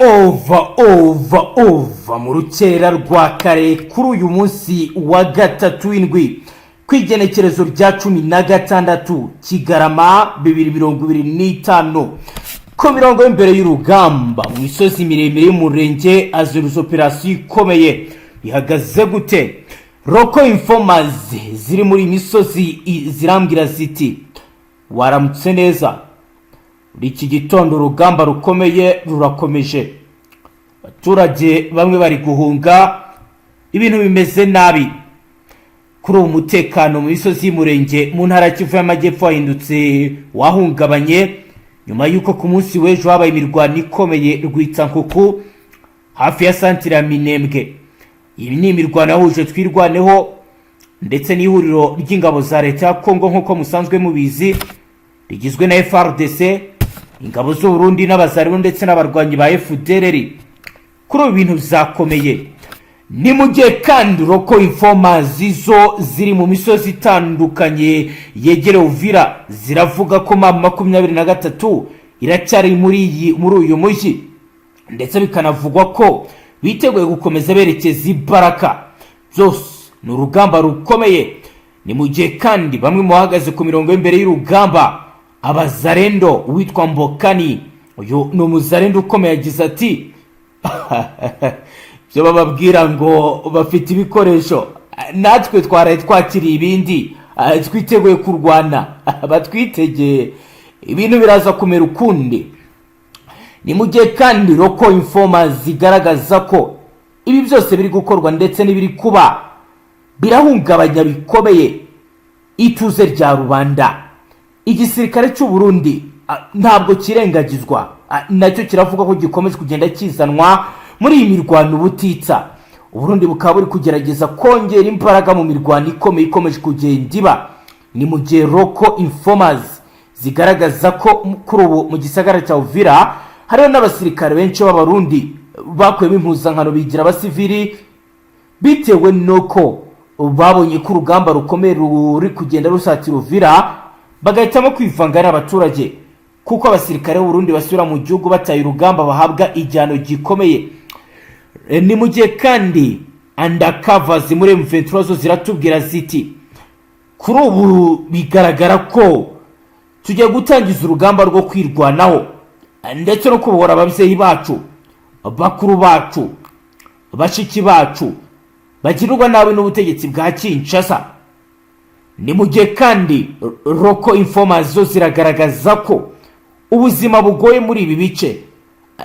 Ova ova ova mu rukera rwa kare kuri uyu munsi wa gatatu w'indwi, ku igenekerezo rya 16 Kigarama 2025, ku mirongo y'imbere y'urugamba mu misozi miremire y'umurenge aziruza operasiyo ikomeye ihagaze gute? Local informers ziri muri iyi misozi zirambwira ziti: "Waramutse neza, muri iki gitondo urugamba rukomeye rurakomeje, abaturage bamwe bari guhunga, ibintu bimeze nabi." Kuri ubu umutekano mu misozi y'umurenge mu ntara ya Kivu y'Amajyepfo wahindutse wahungabanye nyuma y'uko ku munsi w'ejo habaye imirwano ikomeye Rwitsankuku, hafi ya santire ya Minembwe. Iyi ni imirwano yahuje Twirwaneho ndetse n'ihuriro ry'ingabo za leta ya Kongo, nk'uko musanzwe mubizi, rigizwe na FARDC, ingabo z'u Burundi n'Abazaribu ndetse n'abarwanyi ba FDLR. Kuri ubu ibintu bizakomeye. Ni mu gihe kandi local informers zo ziri mu misozi itandukanye yegereye Uvira ziravuga ko M23 iracyari muri uyu mujyi, ndetse bikanavugwa ko biteguye gukomeza berekeza ibaraka. Byose ni urugamba rukomeye. Ni mu gihe kandi bamwe mu bahagaze ku mirongo y'imbere y'urugamba, Abazarendo, uwitwa Mbokani, uyu ni umuzarendo ukomeye, yagize ati: "Ibyo bababwira ngo bafite ibikoresho, natwe twaraye twakiriye ibindi, twiteguye kurwana, batwitegeye, ibintu biraza kumera ukundi." Ni mu gihe kandi local informers zigaragaza ko ibi byose biri gukorwa ndetse n'ibiri kuba birahungabanya bikomeye ituze rya rubanda. Igisirikare cy'u Burundi ntabwo kirengagizwa, nacyo kiravuga ko gikomeje kugenda kizanwa muri iyi mirwano ubutitsa. Uburundi bukaba buri kugerageza kongera imbaraga mu mirwano ikomeye ikomeje kugenda iba. Ni mu gihe local informers zigaragaza ko kuri ubu mu gisagara cya Uvira hariho n'abasirikare benshi b'Abarundi bakuyemo impuzankano bigira abasivili, bitewe n'uko babonye ko urugamba rukomeye ruri kugenda rusatira Uvira, bagahitamo kwivanga n'abaturage, kuko abasirikare b'Uburundi basubira mu gihugu bataye urugamba bahabwa igihano gikomeye. Ni mu gihe kandi undercovers muri M23 zo ziratubwira ziti: "Kuri ubu bigaragara ko tugiye gutangiza urugamba rwo kwirwanaho ndetse no kubohora ababyeyi bacu, bakuru bacu, bashiki bacu bagirirwa nabi n'ubutegetsi bwa Kinshasa." Ni mu gihe kandi local informers zo ziragaragaza ko ubuzima bugoye muri ibi bice,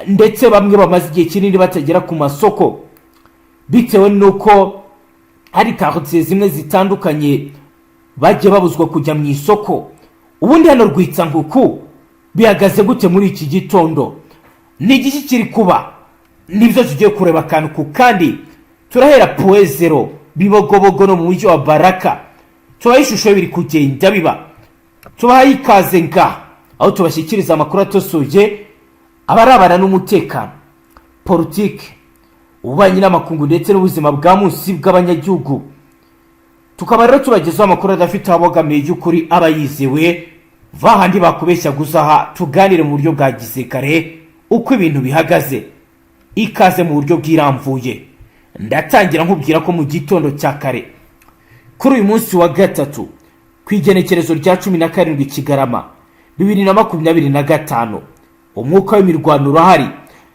ndetse bamwe bamaze igihe kinini batagera ku masoko, bitewe n'uko hari karitsiye zimwe zitandukanye bagiye babuzwa kujya mu isoko. Ubundi hano Rwitsankuku bihagaze gute muri iki gitondo? Ni igiki kiri kuba? Nibyo tugiye kureba akantu ku kandi. Turahera Point Zéro, Bibogobogo no mu mujyi wa Baraka, tubaha ishusho biri kugenda biba. Tubahaye ikaze nga aho tubashyikiriza amakuru atosoye abarabana n'umutekano, politiki, ububanyi n'amakungu ndetse n'ubuzima bwa munsi bw'abanyagihugu. Tukaba rero tubagezaho amakuru adafite aho abogamiye, y'ukuri, aba yizewe. Vahandi bakubeshya gusa, aha tuganire mu buryo bwa gisirikare uko ibintu bihagaze. Ikaze mu buryo bwirambuye. Ndatangira nkubwira ko mu gitondo cya kare kuri uyu munsi wa gatatu, ku igenekerezo rya 17 Kigarama 2025, umwuka w'imirwano urahari.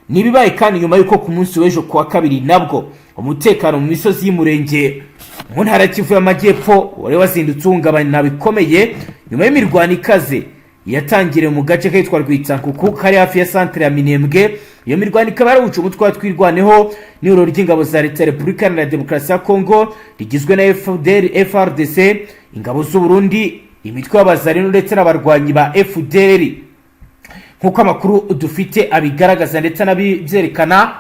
Ntibibaye kandi nyuma y'uko ku munsi w'ejo kuwa kabiri nabwo umutekano mu misozi y'umurenge mu ntara ya Kivu y'Amajyepfo wari wazindutse uhungabana bikomeye, nyuma y'imirwano ikaze yatangiriye mu gace kitwa Rwitsankuku kari hafi ya santere ya Minembwe. Iyo mirwano ikaba yarawuca umutwe wa Twirwaneho n'ihuriro ry'ingabo za leta ya Repubulika Iharanira Demokarasi ya Kongo rigizwe na FDR, FARDC, ingabo z'u Burundi, imitwe y'Abazarino ndetse n'abarwanyi ba FDLR. Nk'uko amakuru dufite abigaragaza ndetse n'abibyerekana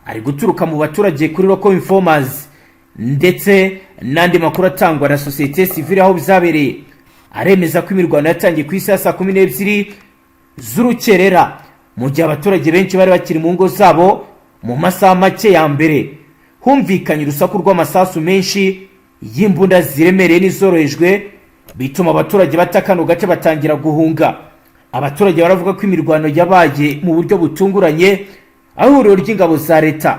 ari guturuka mu baturage kuri local informers, ndetse n'andi makuru atangwa na sosiyete sivile aho bizabereye, aremeza ko imirwano yatangiye ku isaha ya saa 12 z'urukerera, mu gihe abaturage benshi bari bakiri mu ngo zabo. Mu masaha make ya mbere humvikanye urusaku rw'amasasu menshi y'imbunda ziremereye n'izorohejwe, bituma abaturage bata kano gace batangira guhunga. Abaturage baravuga ko imirwano yabaye mu buryo butunguranye. Aho ihuriro ry'ingabo za leta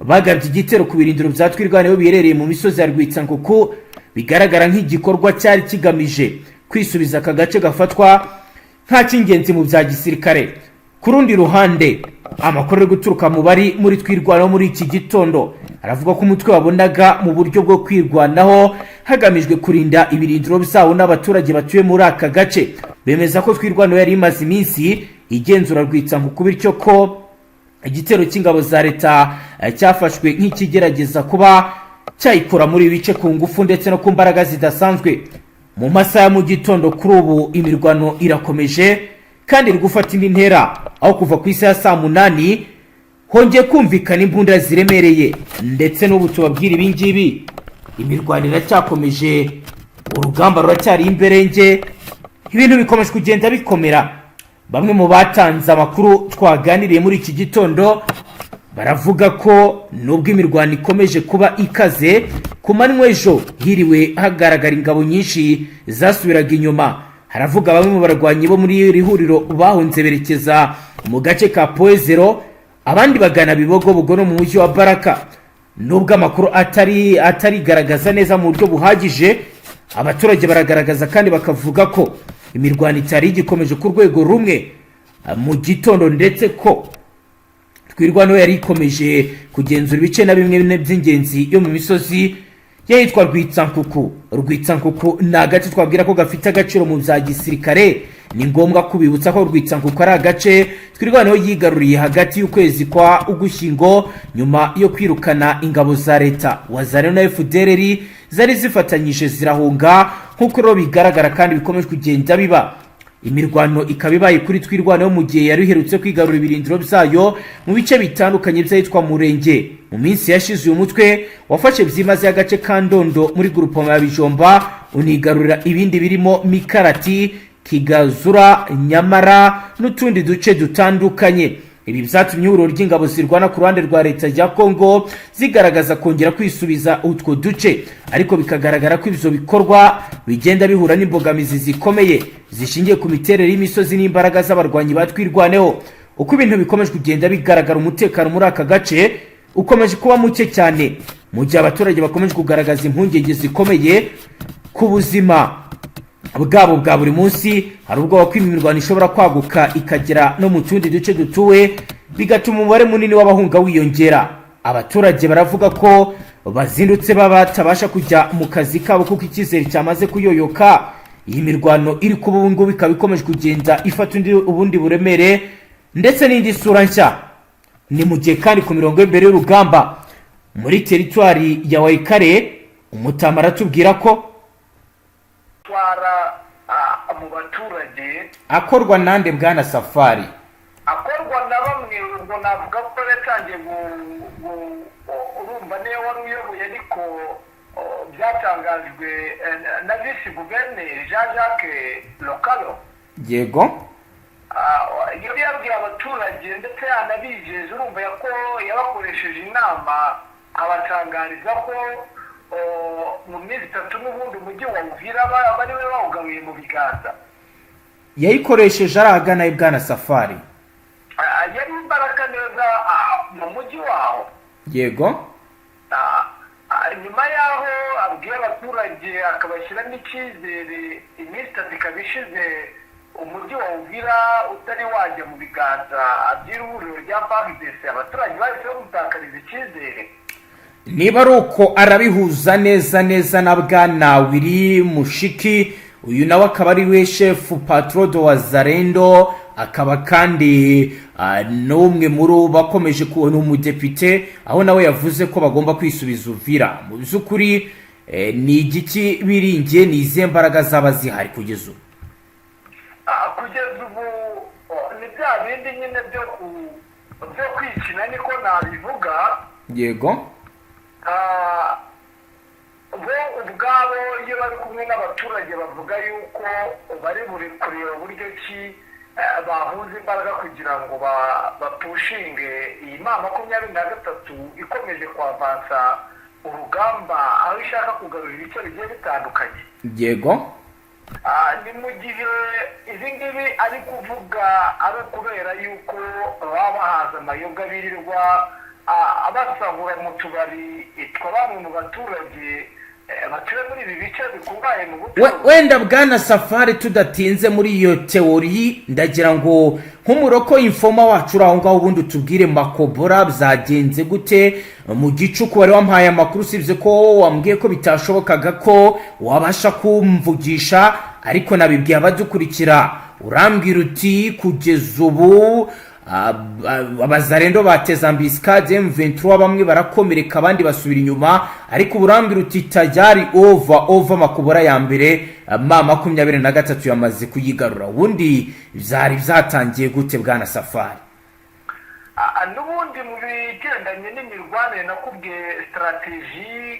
bagabye igitero ku birindiro bya Twirwaneho biherereye mu misozi ya Rwitsankuku, bigaragara nk'igikorwa cyari kigamije kwisubiza aka gace gafatwa nk'ak'ingenzi mu bya gisirikare. Ku rundi ruhande, amakuru ari guturuka mu bari muri Twirwaneho muri iki gitondo aravuga ko umutwe wabonaga mu buryo bwo kwirwanaho hagamijwe kurinda ibirindiro byawo n'abaturage batuye muri aka gace. Bemeza ko Twirwaneho yari imaze iminsi igenzura Rwitsankuku, bityo ko igitero cy'ingabo za leta cyafashwe nk'ikigerageza kuba cyayikura muri ibi bice ku ngufu ndetse no ku mbaraga zidasanzwe. Mu masaha ya mu gitondo kuri ubu imirwano irakomeje kandi iri gufata indi ntera, aho kuva ku isaha ya saa 8 hongeye kumvikana imbunda ziremereye, ndetse n'ubu tubabwira ibingibi imirwano iracyakomeje, urugamba ruracyari imberenge, ibintu bikomeje kugenda bikomera. Bamwe mu batanze amakuru twaganiriye muri iki gitondo baravuga ko nubwo imirwano ikomeje kuba ikaze, ku manywa ejo hiriwe hagaragara ingabo nyinshi zasubiraga inyuma. Haravuga bamwe mu barwanyi bo muri iri huriro bahunze berekeza mu gace ka Point Zéro, abandi bagana Bibogobogo no mu mujyi wa Baraka. Nubwo amakuru atari atarigaragaza neza mu buryo buhagije, abaturage baragaragaza kandi bakavuga ko imirwano itari igikomeje ku rwego rumwe mu gitondo, ndetse ko Twirwaneho yari ikomeje kugenzura ibice na bimwe by'ingenzi yo mu misozi y'ahitwa Rwitsankuku. Rwitsankuku ni agace twabwira ko gafite agaciro mu bya gisirikare. Ni ngombwa kubibutsa ko Rwitsankuku ari agace Twirwaneho yigaruriye hagati y'ukwezi kwa Ugushyingo, nyuma yo kwirukana ingabo za leta, Wazalendo na FDLR zari zifatanyije zirahunga, nk'uko rero bigaragara kandi bikomeje kugenda biba. Imirwano ikaba ibaye kuri Twirwaneho mu gihe yari iherutse kwigarura ibirindiro byayo mu bice bitandukanye by'ahitwa Murenge. Mu minsi yashize uyu mutwe wafashe byimazeyo agace ka Ndondo muri grupoma ya Bijomba, unigarurira ibindi birimo Mikarati, Kigazura, Nyamara n'utundi duce dutandukanye. Ibi byatumye ihuriro ry'ingabo zirwana ku ruhande rwa leta ya Kongo zigaragaza kongera kwisubiza utwo duce, ariko bikagaragara ko ibyo bikorwa bigenda bihura n'imbogamizi zikomeye zishingiye ku miterere y'imisozi n'imbaraga z'abarwanyi ba Twirwaneho. Uko ibintu bikomeje kugenda bigaragara, umutekano muri aka gace ukomeje kuba muke cyane, mu gihe abaturage bakomeje kugaragaza impungenge zikomeye ku buzima bwabo bwa buri munsi. Hari ubwoba ko imirwano ishobora kwaguka ikagera no mu tundi duce dutuwe, bigatuma umubare munini w'abahunga wiyongera. Abaturage baravuga ko bazindutse baba batabasha kujya mu kazi kabo kuko icyizere cyamaze kuyoyoka. Iyi mirwano iri kuba ubu ngubu ikaba ikomeje kugenda ifata ubundi buremere ndetse n'indi sura nshya. Ni mu gihe kandi ku mirongo y'imbere y'urugamba muri teritwari ya Walikale, umutama aratubwira ko Twara mu baturage. Akorwa nande, bwana Safari? Akorwa na bamwe. Ubwo navuga ko yatangiye, urumva niyo wari uyoboye, ariko byatangajwe na visi guverineri Jean Jacques Lokalo. Yari yabwiye abaturage ndetse yanabijeje, urumva ko yabakoresheje inama, abatangariza ko mu minsi 3 n'ubundi umujyi wa Uvira bari bawugaruye mu biganza. Yayikoresheje ari ahagana, bwana Safari? Yari imbaraga neza mu mujyi waho. Nyuma y'aho abwiye abaturage akabashyiramo icyizere, iminsi 3 ikaba ishize umujyi wa Uvira utari wajya mu biganza by'ihuriro rya FARDC, abaturage bahise bamutakariza icyizere. Niba ari uko, arabihuza neza neza na bwana Willy Mushiki. Uyu nawe akaba ari we chef patron de Wazalendo, akaba kandi n'umwe muri bo bakomeje kubona umudepite, aho nawe yavuze ko bagomba kwisubiza Uvira. Mu by'ukuri ni igiki biringiye? Ni izihe mbaraga zaba zihari kugeza ubu? Kugeza ubu ni bya bindi nyine byo kwikina, niko nabivuga. Bo ubwabo iyo bari kumwe n'abaturage bavuga yuko bari buri kureba uburyo ki bahuza imbaraga kugira ngo bapushinge iyi M23 ikomeje kwavansa urugamba, aho ishaka kugarura ibice bigiye bitandukanye. Ni mu gihe ibi ngibi ari kuvuga ari ukubera yuko baba bahaza amayoga, birirwa abasahura mu tubari twa bamwe mu baturage batuye muri ibi bice bikungahaye mu bucuruzi. Wenda bwana Safari, tudatinze muri iyo théorie, ndagira ngo nk'umu local informer wacu uri aho ngaho, ubundi utubwire Makobora byagenze gute mu gicuku. Wari wampaye amakuru, usibye ko wambwiye ko bitashobokaga ko wabasha kumvugisha, ariko nabibwiye abadukurikira. Urambwira uti kugeza ubu abazarendo bateze embuscade M23, bamwe barakomereka, abandi basubira inyuma, ariko uburambwira uti tayari over over, Makobora ya mbere M23 yamaze kuyigarura. Ubundi byari byatangiye gute, bwana Safari? N'ubundi mu bigendanye n'imirwanire, nakubwiye stratégie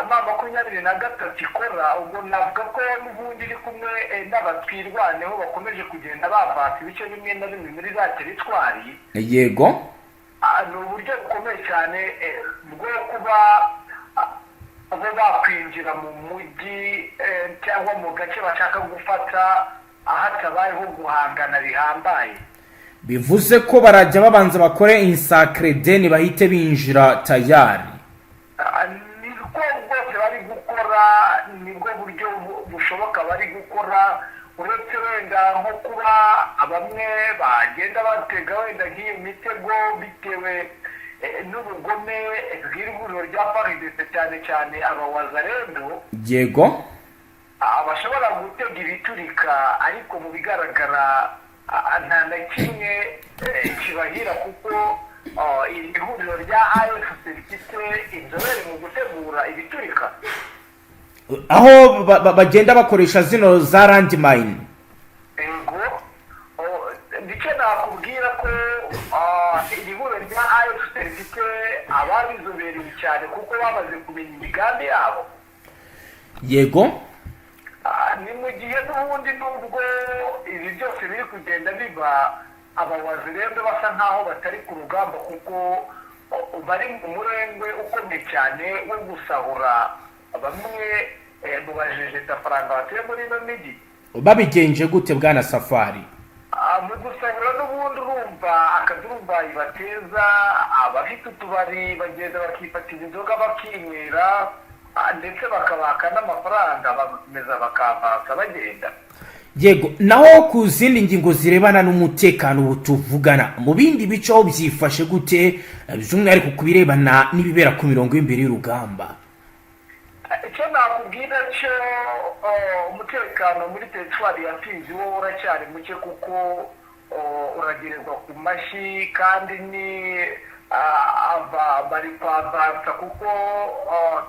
M23 ikora. Ubwo navuga ko n'ubundi iri kumwe n'abatwirwaneho, bakomeje kugenda bavasa ibice bimwe na bimwe muri za territoire. Ni uburyo bukomeye cyane bwo kuba bo bakwinjira mu mujyi cyangwa mu gace bashaka gufata hatabayeho guhangana bihambaye. Bivuze ko barajya babanza bakore encercle, then bahite binjira tayari. Nibwo bwose bari gukora, nibwo buryo bushoboka bari gukora, uretse wenda nko kuba bamwe bagenda batega wenda nk'iyo mitego bitewe n'ubugome bw'ihuriro rya FARDC, cyane cyane abawazarendo bashobora gutega ibiturika, ariko mu bigaragara nta na kimwe kibahira, kuko iri huriro rya AFC rifite inzobere mu gutegura ibiturika. Aho bagenda bakoresha zino za landmine. Ego. Nicyo nakubwira ko iri huriro rya AFC rifite ababizobereye cyane, kuko bamaze kumenya imigambi yabo. Ni mu gihe n'ubundi nubwo ibi byose biri kugenda biba, abawazirendo basa nkaho batari ku rugamba, kuko bari mu murengwe ukomeye cyane wo gusahura bamwe mu bajejetafaranga batuye muri ino mijyi. Babigenje gute, bwana Safari? Mu gusahura n'ubundi urumva akadurumbayi bateza, abafite utubari bagenda bakifatira inzoga bakinywera, ndetse bakabaka n'amafaranga, bagakomeza bakavasa bagenda. Yego. Naho ku zindi ngingo zirebana n'umutekano, ubu tuvugana mu bindi bice aho byifashe gute, by'umwihariko ku birebana n'ibibera ku mirongo y'imbere y'urugamba? Icyo nakubwira cyo, umutekano muri teritwari ya Fizi wo uracyari muke, kuko uragererwa ku mashyi, kandi ni aba bari kwavansa, kuko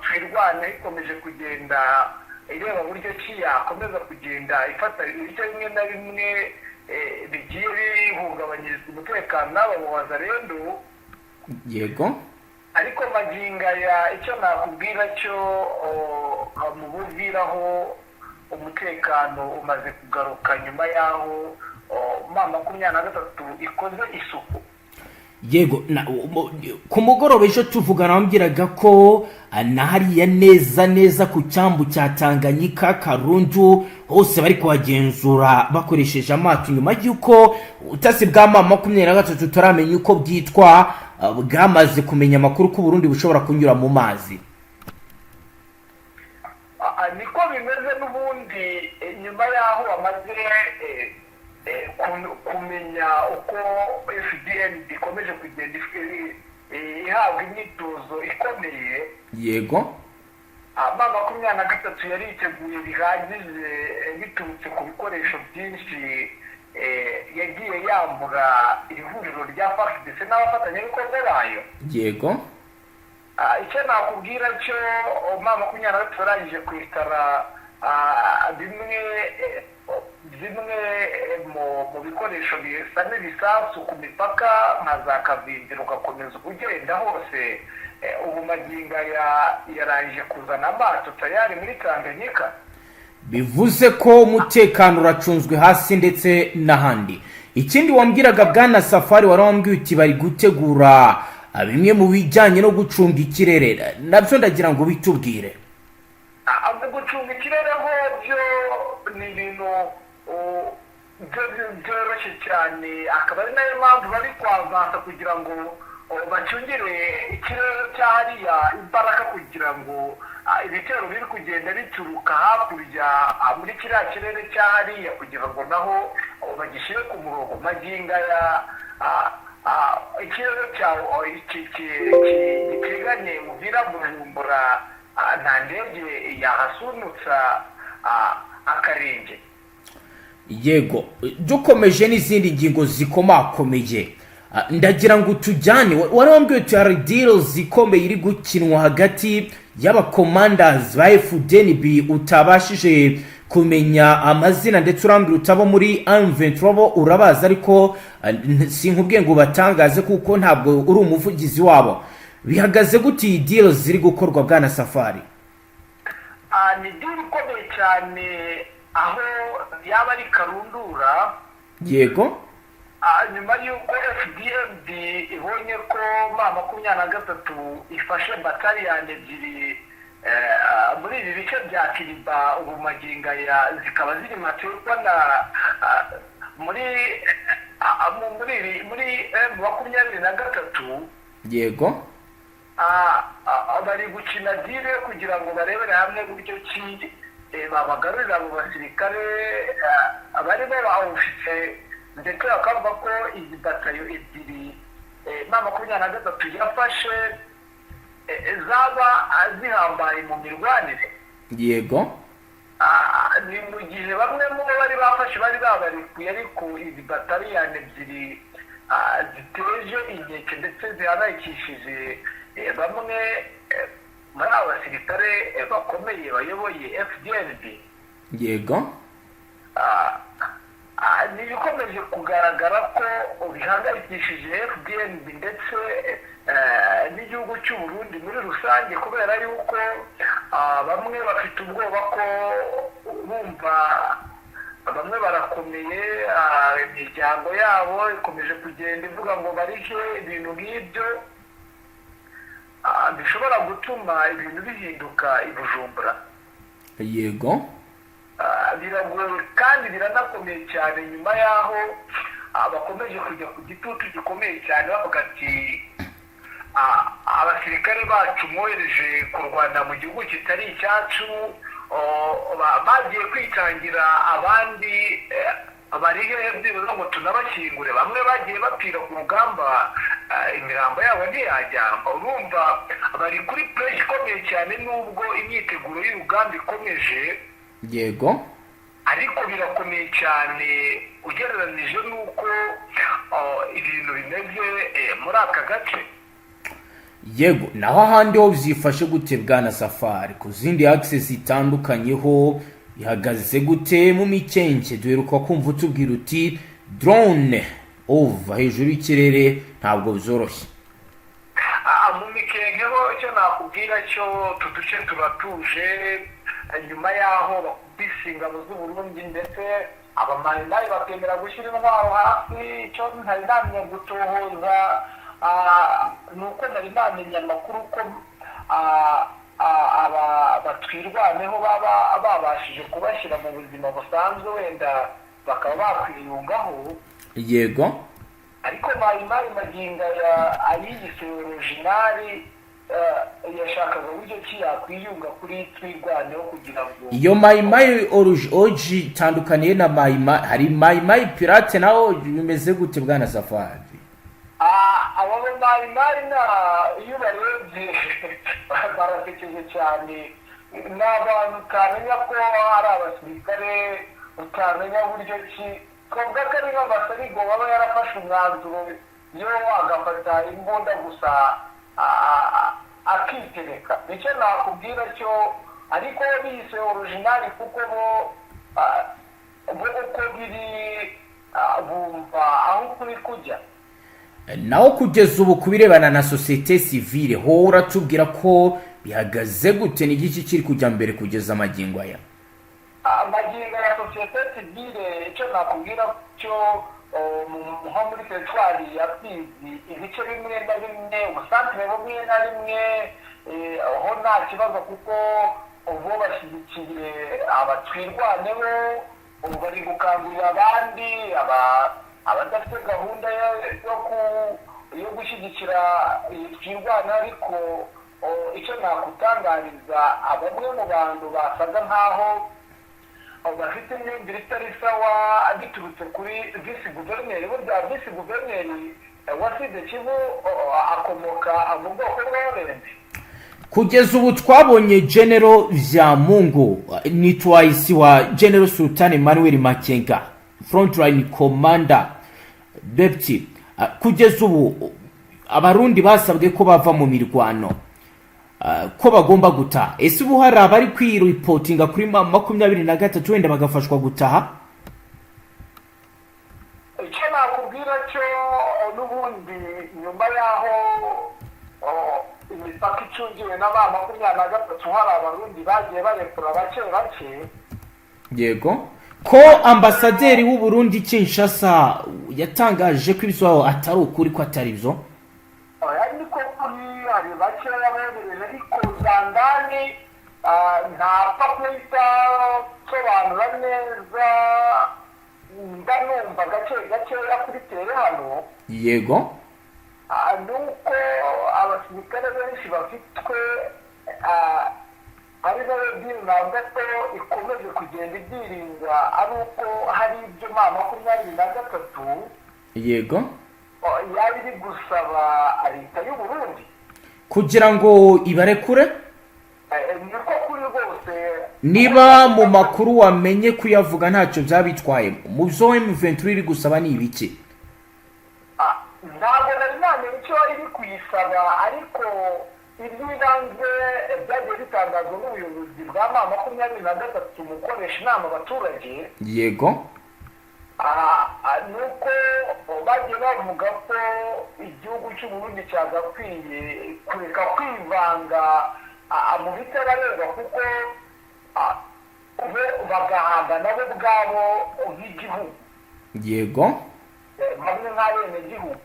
Twirwane ikomeje kugenda ireba buryo ki yakomeza kugenda ifata ibice bimwe na bimwe bigiye bihungabanyirizwa umutekano n'aba wazarendo. Ariko magingo aya, icyo nakubwira cyo, mu Buviraho umutekano umaze kugaruka nyuma y'aho M23 ikoze isuku. Yego. Ku mugoroba ejo tuvugana wambwiraga ko na hariya neza neza ku cyambu cya Tanganyika, Karundu, hose bari kuhagenzura bakoresheje amato, nyuma y'uko ubutasi bwa M23 tutaramenya uko bwitwa bwamaze kumenya amakuru ko Burundi bushobora kunyura mu mazi. Niko bimeze n'ubundi, nyuma y'aho bamaze kumenya uko FDNB ikomeje kugenda ihabwa imyitozo ikomeye. M23 yari yiteguye bihagije, biturutse ku bikoresho byinshi yagiye yambura ihuriro rya FARDC n'abafatanyabikorwa bayo. Icyo nakubwira cyo, M23 yarangije kwitara bimwe zimwe mu bikoresho bisa n'ibisasu ku mipaka nka za Kavimvira, ugakomeza ugenda hose. Ubu magingo aya yarangije kuzana amato tayari muri Tanganyika. Bivuze ko umutekano uracunzwe hasi ndetse n'ahandi. Ikindi wambwiraga, bwana Safari, wari wambwiye uti bari gutegura bimwe mu bijyanye no gucunga ikirere, nabyo ndagira ngo bitubwire. Mu gucunga ikirere ho byo Ni ibintu byoroshye cyane, akaba ari nayo mpamvu bari kwavansa kugira ngo bacungire ikirere cya hariya imbaraga, kugira ngo ibitero biri kugenda bituruka hakurya muri kiriya kirere cya hariya, kugira ngo naho bagishyire ku murongo. Magingo aya ikirere cya giteganye Uvira, Bujumbura, nta ndege yahasunutsa akarenge. Yego, dukomeje n'izindi ngingo zikomakomeye. Ndagira ngo tujyane, wari wambwiye uti hari deal zikomeye iri gukinwa hagati y'abakomandazi ba FDNB utabashije kumenya amazina, ndetse urambwira utabo muri M23 bo urabazi, ariko sinkubwiye ngo ubatangaze kuko ntabwo uri umuvugizi wabo. Bihagaze gute iyi deal ziri gukorwa, bwana Safari? Ni deal ikomeye cyane, aho yaba ari karundura. Nyuma y'uko FDNB ibonye ko M23 ifashe bataliyani ebyiri muri ibi bice bya Kiriba, ubu magingo aya zikaba ziri materwa na muri muri muri M23. Bari gukina deal kugira ngo barebere hamwe buryo ki babagarurira abo basirikare barimo bawufite, ndetse bakavuga ko izi batayo ebyiri M23 yafashe zaba zihambaye mu mirwanire. Ni mu gihe bamwe mu bo bari bafashe bari babarekuye, ariko izi bataliyani ebyiri ziteje inkeke ndetse zihangayikishije bamwe muri aba basirikare bakomeye bayoboye FDNB. Ni ibikomeje kugaragara ko bihangayikishije FDNB ndetse n'igihugu cy'u Burundi muri rusange, kubera yuko bamwe bafite ubwoba ko bumva bamwe barakomeye, imiryango yabo ikomeje kugenda ivuga ngo barihe, ibintu nk'ibyo bishobora gutuma ibintu bihinduka i Bujumbura. Biragoye kandi biranakomeye cyane, nyuma y'aho bakomeje kujya ku gitutu gikomeye cyane bavuga ati: "Abasirikare bacu mwohereje kurwana mu gihugu kitari icyacu bagiye kwitangira abandi, bari hehe byibuze ngo tunabashyingure? Bamwe bagiye bapfira ku rugamba, imirambo yabo ntiyajyanwa." Urumva bari kuri pressure ikomeye cyane, nubwo imyiteguro y'urugamba ikomeje, ariko birakomeye cyane ugereranije n'uko ibintu bimeze muri aka gace. Yego, naho ahandi ho byifashe gute, bwana Safari? Ku zindi axes zitandukanye ho ihagaze gute? Mu Mikenke duheruka kumva utubwira uti drone ova hejuru y'ikirere, ntabwo byoroshye. Mu Mikenke ho icyo nakubwira cyo, utu duce turatuje nyuma y'aho bakubise ingabo z'Uburundi, ndetse abamayimayi bakemera gushyira intwaro hasi. Icyo ntari namenya gutohoza ni uko nari namenya amakuru ko aba batwirwaneho baba babashije kubashyira mu buzima busanzwe, wenda bakaba bakwiyungaho. Ariko Mayimayi magingo aya ayiyise original yashakaga uburyo ki yakwiyunga kuri Twirwaneho kugira ngo Iyo Mayimayi oji itandukaniye na Mayimayi? Hari Mayimayi pirate naho, bimeze gute, bwana Safari? Aba Mayimayi na iyo ubarebye barasekeje cyane. Ni abantu utamenya ko ari abasirikare, utamenya buryo ki twavuga ko ari nk'abasarigo baba yarafashe umwanzuro yo agafata imbunda gusa akitereka. Nicyo nakubwira cyo, ariko biyise original kuko bo uko biri bumva aho ukuri kujya. Naho kugeza ubu, ku birebana na sosiyete sivile ho, uratubwira ko bihagaze gute? Ni igiki kiri kujya mbere kugeza amagingo aya? Amagingo ya sosiyete sivile, icyo nakubwira cyo, nko muri teritwari ya Fizi, ibice bimwe na bimwe, ubusantire bumwe na rimwe, ho nta kibazo kuko Ubu bashyigikiye abatwirwaneho, ubu bari gukangurira abandi abadafite gahunda yo gushyigikira iyi Twirwaneho. Ariko icyo nakutangariza, bamwe mu bantu basaga nk'aho bafite imyumvire itari sawa biturutse kuri visi guverineri. Burya visi guverineri wa Sud Kivu akomoka mu bwoko bw'Ababembe. Kugeza ubu twabonye General Vyamungu ni twayisi wa General Sultan Emmanuel Makenga, frontline commander deputy. Kugeza ubu Abarundi basabwe ko bava mu mirwano, ko bagomba gutaha. Ese ubu hari abari kwiripotinga kuri M23 wenda bagafashwa gutaha? Icyo nakubwira cyo, n'ubundi nyuma y'aho imipaka icungiwe na M23, hari Abarundi bagiye barekura bake bake. Yego, ko ambasaderi w'u Burundi Kinshasa yatangaje ko ibyo atari ukuri, ko atari byo? Oya, niko kuri, hari bakeya bemereje, ariko zandani ntapfa guhita sobanura neza. Mba numva gake gakeya kuri terrain hano. Nuko abasirikare benshi bafitwe ari nayo dini navuga ko ikomeje kugenda ibyirinda, ari uko hari ibyo M23 yaba iri gusaba leta y'u Burundi kugira ngo ibarekure. Niko kuri rwose. Niba mu makuru wamenye kuyavuga ntacyo byaba bitwaye, mu byo M23 iri gusaba ni ibiki? Ntabwo nari namenya icyo iri kuyisaba, ariko iby'ibanze byagiye bitangazwa n'ubuyobozi bwa M23 mu gukoresha inama abaturage ni uko bagiye bavuga ko igihugu cy'u Burundi cyagakwiye kureka kwivanga mu bitabareba, kuko bo bagahangana bo ubwabo nk'igihugu, bamwe nk'abenegihugu.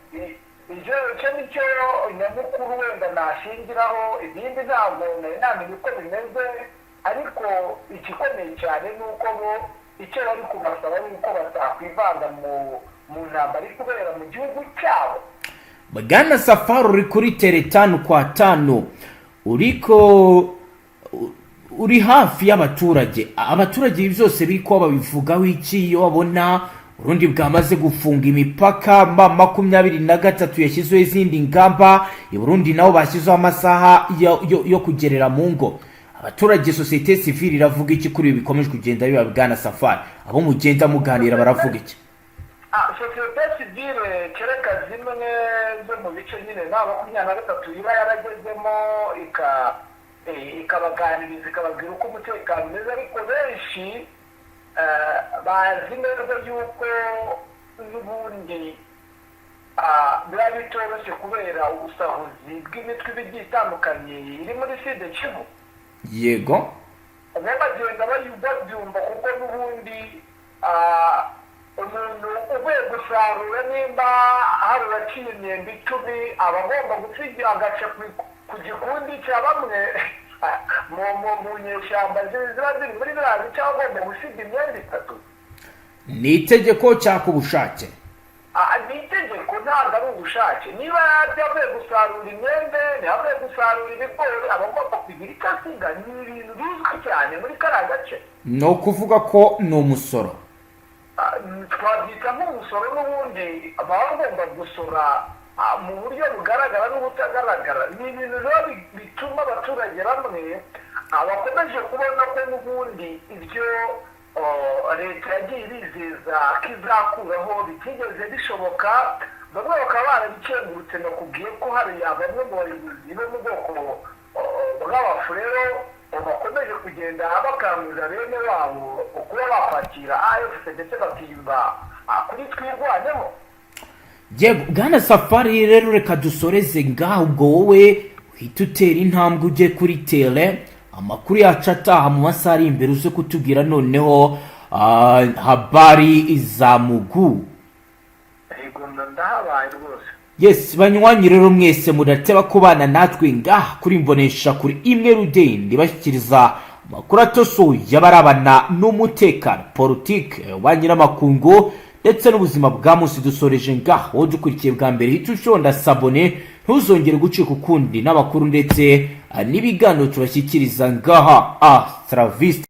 Icyo icyo ni cyo nyamukuru wenda nashingiraho, ibindi ntabwo nari namenya uko bimeze. Ariko igikomeye cyane ni uko bo icyo bari kubasaba ni uko batakwivanga mu ntambara iri kubera mu gihugu cyabo. Bwana Safari, uri kuri terrain tanu kwa tanu, uriko uri hafi y'abaturage. Abaturage ibi byose biri kuba babivugaho iki, iyo babona Urundi bwamaze gufunga imipaka, M23 yashyizeho izindi ngamba, i Burundi nabo bashyizeho amasaha yo kugerera mu ngo? Abaturage, sosiyete sivile iravuga iki kuri ibi bikomeje kugenda biba? Bwana Safari, abo mugenda muganira baravuga iki? Sosiyete sivile, kereka zimwe zo mu bice nyine M23 iba yaragezemo ikabaganiriza, ikababwira uko umutekano umeze, ariko benshi bazi neza yuko n'ubundi biba bitoroshye kubera ubusahuzi bw'imitwe iba igiye itandukanye iri muri Sud Kivu. Bo bagenda babyumva, kuko n'ubundi umuntu uvuye gusarura, nimba hari uwaciye imyembe 10, aba agomba gusiga agaca ku gikundi cya bamwe mu nyeshyamba ziba ziri muri biriya bice, aba agomba gusiga imyenda itatu. Ni itegeko cyangwa ku bushake? Ni itegeko, ntabwo ari ubushake. Niba yavuye gusarura imyembe, niba gusarura ibigori, aba agomba kugira icyo asiga. Ni ibintu bizwi cyane muri kariya gace. Ni ukuvuga ko ni umusoro? Twabyita nk'umusoro. N'ubundi baba bagomba gusora mu buryo bugaragara n'ubutagaragara. Ni ibintu rero bituma abaturage bamwe bakomeje kubona ko n'ubundi ibyo leta yagiye ibizeza ko izakuraho bitigeze bishoboka, bamwe bakaba barabikengurutse. Nakubwiye ko hari bamwe mu bayobozi bo mu bwoko bw'Abafurero bakomeje kugenda bakangurira bene wabo kuba bakwakira AFC ndetse bakiyumva kuri Twirwaneho. Yego, bwana Safari, rero reka dusoreze ngaho. Ubwo wowe uhita utera intambwe ujye kuri terrain, amakuru yacu ataha mu masaha ari imbere uze kutubwira noneho habari za mugu. Yego, ndahabaye rwose. Yes, banywanyi rero mwese mudateba kubana natwe ngaha kuri Mbonesha kuri imwe rudende bashyikiriza. Amakuru atosoye abarabana n'umutekano, politike, ububanyi n'amakungu ndetse n'ubuzima bwa munsi. Dusoreje ngaho. Dukurikiye bwa mbere, hita ushonda s'abonner, ntuzongere gucika ukundi n'amakuru ndetse n'ibiganiro tubashyikiriza ngaha. Astravista.